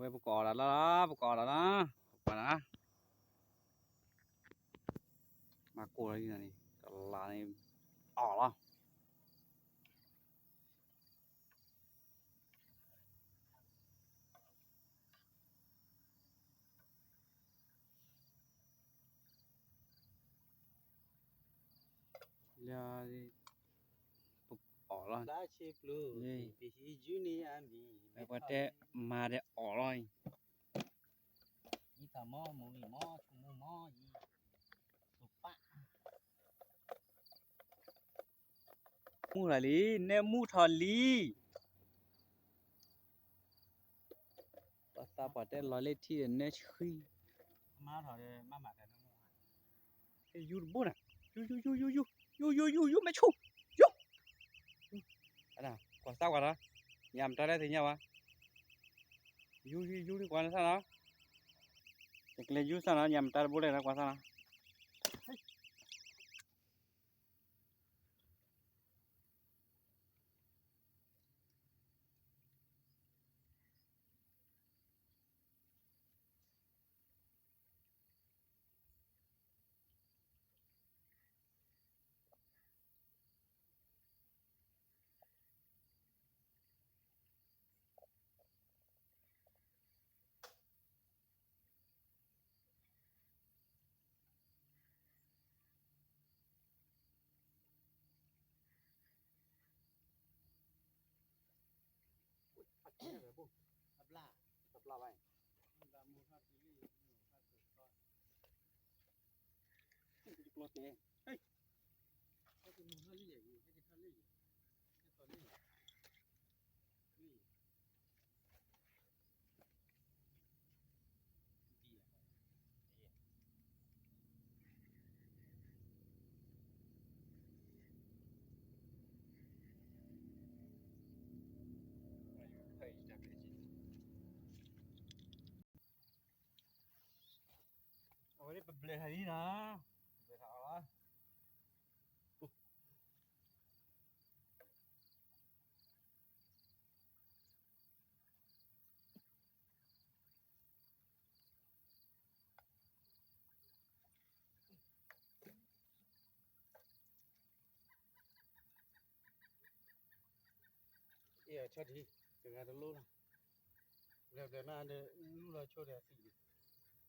ဝဲပကအီၣ်တၢ်လီၤ, ပကအီၣ်တၢ်လီၤ, ပှၤနၤ, မၤကိၢ်လီၤန့ၣ်, တလါန့ၣ်, အီၣ်လီၤ. လၢ, ပကအီၣ်လီၤ, ပှၤတဲမၤဒီးအီၣ်လီၤအံၤ, ယသးမီမူလံမီ, ဆိမိၣ်မီအံၤ, ပပၢ် မူထီၣ်လံ, နဲမူထီၣ်လံ. ပှၤသးပှၢ်တဲလီၤလၢထံဒီးနဲဆှံ, မၤထီၣ်ဒီးမၤမၤတၢ်န့ၣ်မူ, ယူတဘိန့ၣ်, ယူ ယူ ယူ ယူ ယူ ယူ ယူ ယူ ယူ ယူ မ့ၢ်ဆူၣ်, ယူ, ကွၢ်စၢ်ကွၢ်ဒီး, ညၣ်မတၤလဲၣ်သ့ၣ်ညါဝဲ, ယူ ယူ ယူ ကွၢ်စၢ်နီၤ, တကျဲယူစၢ်နီၤ, ညၣ်မတၤတဘိလဲၣ်နီၤ, ကွၢ်စၢ်နီၤ. အဝဲဒၣ်ပဘျဲၣ်ဟးလံနီၤ, ပဘျဲၣ်ဟးအီၤလီၤ. အ့ၣ် ဆီဒံၣ်, တဂၤတလိၣ်လီၤ, ဘျဲၣ်ဘျဲၣ်မးဒီး လူလီၤဆိဒီး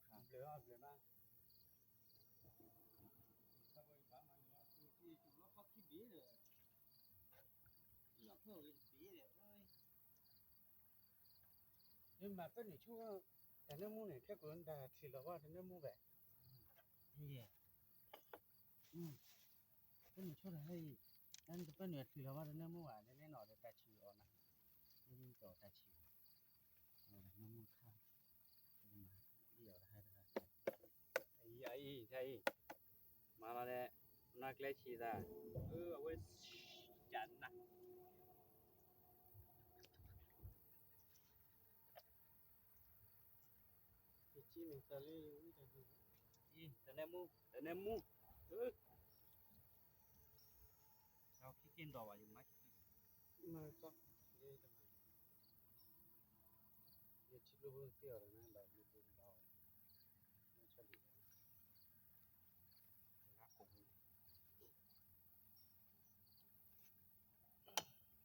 အသံၣ်န့ၣ်, ဘျဲၣ်အီၣ်ဘျဲၣ်မး, ဘၣ်မၤလီၤအီၤလီၤခီခံဘ့ၣ်ဒီး, လီၤဖျိဂ့ၤတဘ့ၣ်ဒီး, မ့ၢ်မၤပၢၢ်နုာ်ဆူၣ်, တၢ်နၢမူန့ၣ် ခဲကိးနတၢ်ထံၣ်လီၤဘၣ်တနၢမူဘၣ်, ယဲ, ပၢၢ်နုာ်ဆူၣ်တၢ်ဟဲအံၤ, တၢ်နၢမူန့ၣ်ထံၣ်လီၤဘၣ်တနၢမူဘၣ်, နနဲၣ်နီၣ်ဒီးတၢ်ဆံးအီၤနၤ, နမ့ၢ်တီၢ်တၢ်ဆံး, နၢမူတခါ, အံၤ, အံၤ, မၤလီၤဒီး, နကျဲဆံးသး, အဝဲ, ကနၣ် ယကံန့ၣ်သးလၢယဝံတၢ်ဒုး, တနဲမူ, တနဲမူ, ဒီးခံက့ၤဒီးဘၣ်ယမါ, မၤကီ, ယတမၤ, ယထံကျိဖိသ့ၣ်အီၤဒီးနဘၣ်ယိဖိဘၣ်အီၤ, ဆီလ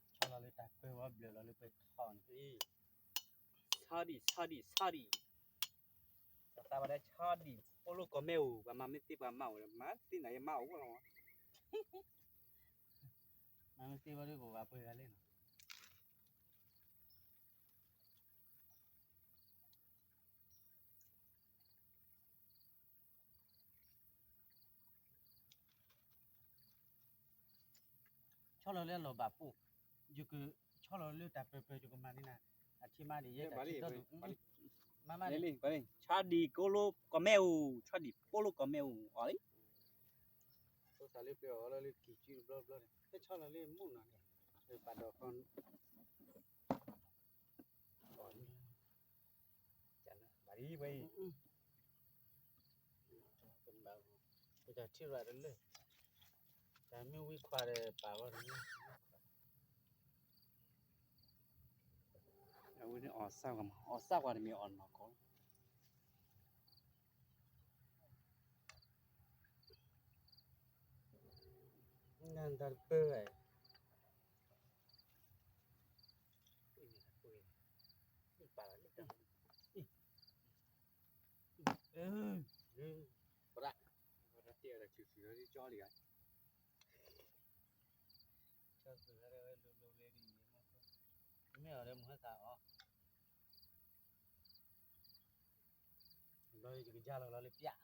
ီၤလၢတၢ်ပၢဝဲဘျၢလီၤလၢပထီၣ်န့ၣ်, ဆီဒံၣ်, ဆီဒံၣ်, ဆီဒံၣ်, ပသးဝဲဒၣ်ဆီဒံၣ်, ပိလိာ်ကီၢ်မဲအိၣ်, ပှၤမၤမ့ၢ်သ့ပှၤမၤအိၣ်, မၤသ့နၤယမၤအိၣ်လီၤ, မၤမ့ၢ်သ့ဝဲဒၣ်ကဘၣ်ပှဲၤဂၤလံနီၤ. ဆီလီၤလၢအလီၢ်ဘၣ်ပိၢ်, ယက, ဆီလီၤလၢတၢ်ပၢၤပၢၤယကမၤန့ၢ်နၤ, အထံမးဒံးယဲတၢ်ထံၣ်ဒီဒူၣ်, မၤမးန့ၣ်, ဆီဒံၣ်ပိလိာ်ကီၢ်မဲအိၣ်, ဆီဒံၣ်ပိလိာ်ကီၢ်မဲအိၣ်အီၤလံ, ဖိသၣ်လၢပျဲအီၤလၢလၢကံၢ်ကံၢ်တဘျီဘျီန့ၣ်, ဟဲဆီလီၤလၢမုၢ်နီၤန့ၣ်, ပာ်ဒီးခီ ဘၣ်ဒံးဝဲအံၤ, ပတၢ်ထံၣ်ရၣ်တလၢာ်, တၢ်မ့ၢ်ဝံခွါဒီးပာ်ဝဲတမ့ၢ်, အဝဲန့ၣ်အီၣ်စၢ်ကွၢ်မး, အီၣ်စၢ်ကွၢ်တမ့ၢ်အီၣ်နီၢ်ကီၢ်. နတၢ်တပၢၢ်ဝဲ, ပရၣ်, ပရၣ်တဲအီၤဒီး ဆူၣ်ဆူၣ်လီၤကၠီလံဂၤ, ဆူၣ်ဆူၣ်လီၤဝဲလိၤလိၤဂ့ၤဂ့ၤ, မ့ၢ်အီၤဒီးမုၢ်ဟဲသးအီၤ, ဘျီယကယါလီၤလီၤလၢပျၢ်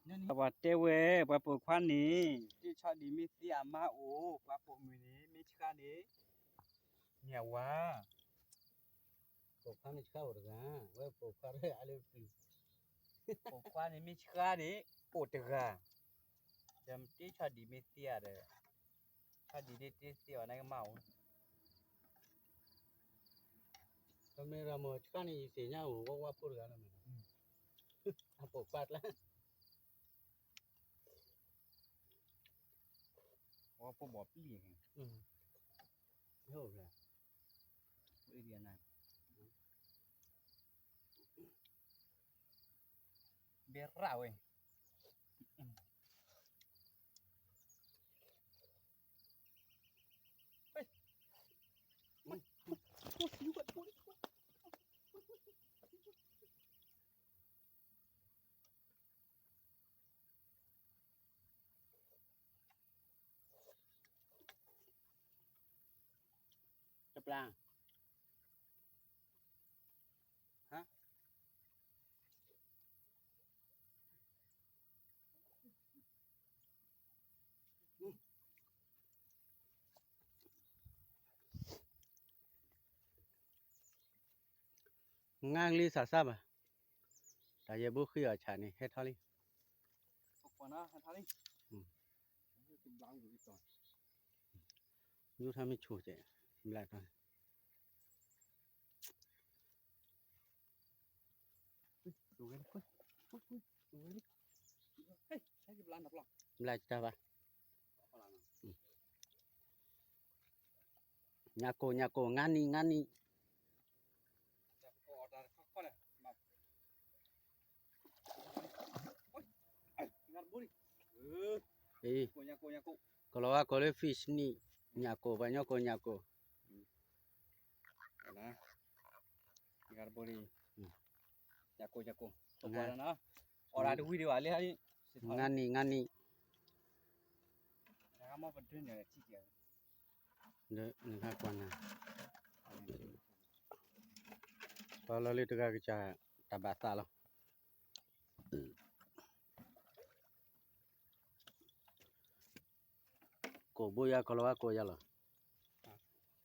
ပှၤတဲဝဲ, ပှၤပိာ်ခွါန့ၣ် တ့ၢ်ဆီဒံးမ့ၢ်သ့အမါအိၣ်, ပှၤပိာ်မုၣ်န့ၣ် မ့ၢ်ဆှါန့ၣ် မ့ၢ်အဝၤ, ပိာ်ခွါန့ၣ်ဆှါအိၣ်တဂၤ, ဝဲပိာ်ခွါအလၢပျုၤ, ပိာ်ခွါန့ၣ်မ့ၢ်ဆှါန့ၣ် အိၣ်တဂၤ, ဒီးတ့ၢ်ဆီဒံးမ့ၢ်သ့ဧါဒီး, ဆီဒံးဒ်တ့ၢ်သ့အီၤန့ၣ်ကမၣ်အိၣ် တမ့ၢ်ရၤမး ဆှါန့ၣ် ယသ့ၣ်ညါအိၣ်ဝဲဝါဖိတဂၤလီၤမး, အပိာ်ခွါကျါ, ဝါဖိဘီၣ်ပျံၢ်, ဘဲရၣ်ဝဲ တပျၢ်, ဟါ, ငါကလံၤစၢ်စၢ်ဘၣ်, တၢ်ယဲၢ်ဘိဃံအီၣ်ဆၣ်န့ၣ် ဟဲထီၣ်လံ, ယူၤထီၣ်မ့ၢ်ဆူၣ်ကဲး, ဘျၢထီၣ် ဘျၢတၢ်ဘၣ်, ညၣ်ကိၢ် ညၣ်ကိၢ် ငါနံၣ် ငါနံၣ် ကလီၤဝါကိးလၢ fish နံၣ် ညၣ်ကိၢ် ပှၤညီကိးညၣ်ကိၢ်, ညၣ်ကိၢ် ညၣ်ကိၢ်, ငါနံၣ် ငါနံၣ်, နကွၢ်နၤ, ပှၤလီၤလၢတဂၤကစၢ် တၢ်ဘၣ်သးလီၤ. ကိၣ်ဘိယၤ ကလီၤဝါကိၣ်ယၤလီၤ,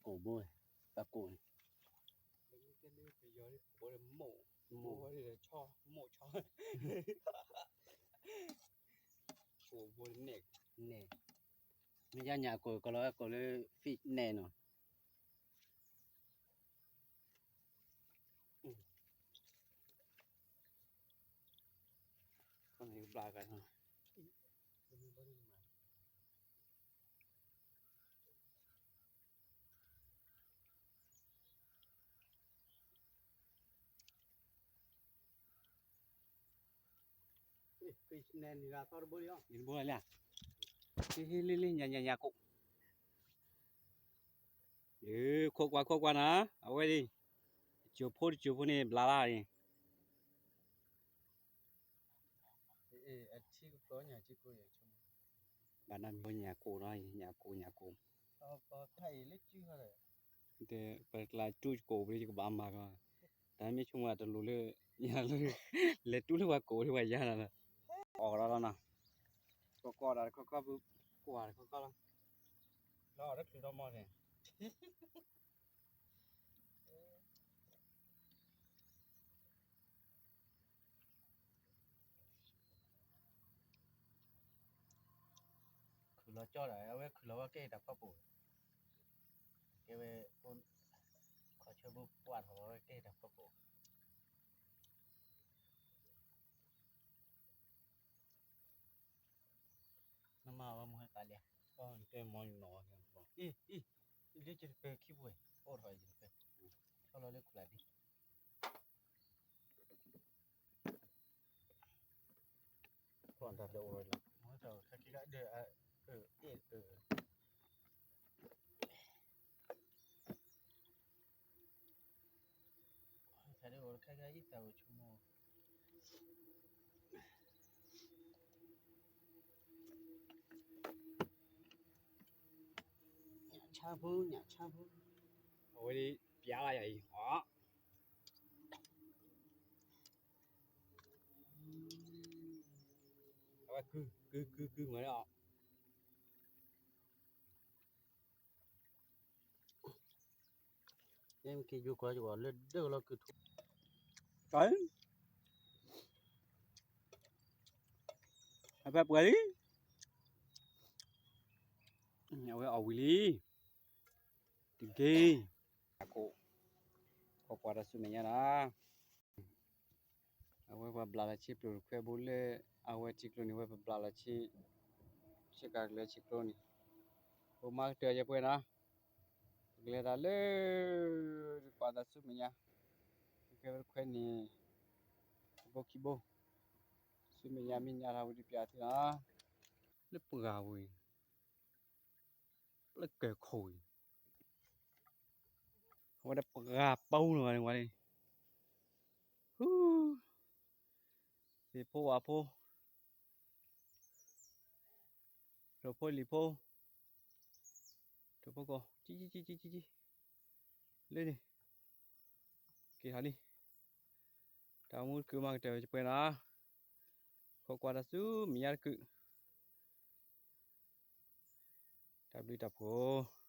ကိၣ်ဘိ, ပကိၣ်န့ၣ်, မိၢ်, မိၢ်, ကိၣ်ဘိန့ၣ်, နဲၣ်, မ့ၢ်ယါညၣ်ကိၢ် ကလီၤဝါကိၣ်လၢ fish နဲၣ်နီၤ. နဲၣ်န့ၣ် လၢသီတဘိလံ, လံ, ဟ့ၣ်လံလံ ညၣ်ညၣ်ညၣ်ကိၣ်, ခိးကွၢ်ခိးကွၢ်နၤ, အဝဲဒၣ်, တစိၢ်ဖိတစိၢ်ဖိန့ၣ် ဘျါလၢန့ၣ် ဘၣ်နမ့ၢ်ညၣ်ကိၢ်နီၤ ညၣ်ကိၢ် ညၣ်ကိၢ်, တဲပကျါတူၢ်ကိၢ်ပူၤ ယကဘၣ်မၤကီး, တၢ်မ့ၢ်ဆိကမိၣ်တလိၤလၢ, ညၣ်လၢ, လဲၤတူၢ်လၢပှၤကိးလၢပှၤယါနီၤ, အီၣ်ဒီးလီၤနီၤ, ကီကီၢ်ဒီးတခီခီပူၤ, ကွၢ်တခီခီလီၤ, လီၤအီၣ်တချုးဒီမီၢ်န့ၣ် ခုၣ်လီၤကၠီဒီး အဝဲခုၣ်လီၤဝဲကဲတၢ်ဖီခိၣ်, ကဲဝဲ, ခီၣ်ဆၢဘိကွၢ်ထီၣ်ဝဲကဲတၢ်ဖီခိၣ်, နမၤဝဲမုၢ်ဟဲသးလဲၣ်, တဲမီၤနီၤ, အံၤ, အံၤ, လၢယတပဲခံပှဲၤ အိၣ်ထီၣ်ယတပဲ ဆီလီၤလၢခိၣ်လာ်ဒ် ခီၣ်တၢ်တအိၣ်လီၤ ခါက့ၤကဒီး အ အ အ ခါဒ်အိၣ်တခါခါအံၤတၢ်အိၣ်ဆိကမိၣ် ညၣ်ဆါဖိ ညၣ်ဆါဖိ အဝဲဒ်ပျးလၢယၤအံၤ အီ အဝဲကု ကု ကု ကုမၤလၢအီၤ မ့ၢ်က့ၤယိၤကွၢ်ယိၤလၢဒၢလီၤကုၢ်ထူ အဖဲပှဲၤလံ အဝဲအီၣ်ဝံၤလံ တက့ၢ် ခိးကွၢ်တၢ်ဆူမဲာ်ညါနီၤ အဝဲပှၤဘျးလီၤဆ့ပျိၢ်တခွဲဘိလၢ အဝဲထံကျိန့ၣ် ဝဲပဘျးလီၤဆ့ ဆ့ကၤကလဲၤဆ့ကျိန့ၣ် ပမၤကတၢၢ်ယပှဲၤနီၤ ပကလဲၤတၢ်လၢ ကွၢ်တၢ်ဆူမဲာ်ညါ တခွဲဘိတခွဲန့ၣ် တဘိခံဘိ ဆူမဲာ်ညါမ့ၢ်ညါထီၣ်ဝံၤဒုးပျးသုနီၤ လၢပှၢ်ဝံၤ လၢကၢၢ်ခိၣ်အံၤ အဝဲဒၣ်ပှၢ်ပူၤလီၤဝဲန့ၣ် ဝဲန့ၣ် ဟူ သ့ၣ်ဖိဝၣ်ဖိ ထိၣ်ဖိလံၣ်ဖိ ထိၣ်ဖိကီၢ် ကံကံကံကံကံ လၢန့ၣ် က့ၤထီၣ်လံ တၢ်အိၣ်မူတကုာ်မၤကတၢၢ်ဝဲပှဲၤနီၤ ခိးကွၢ်တၢ်ဆူမဲာ်ညါတကုာ် တၢ်ဘျုးတၢ်ဖှိၣ်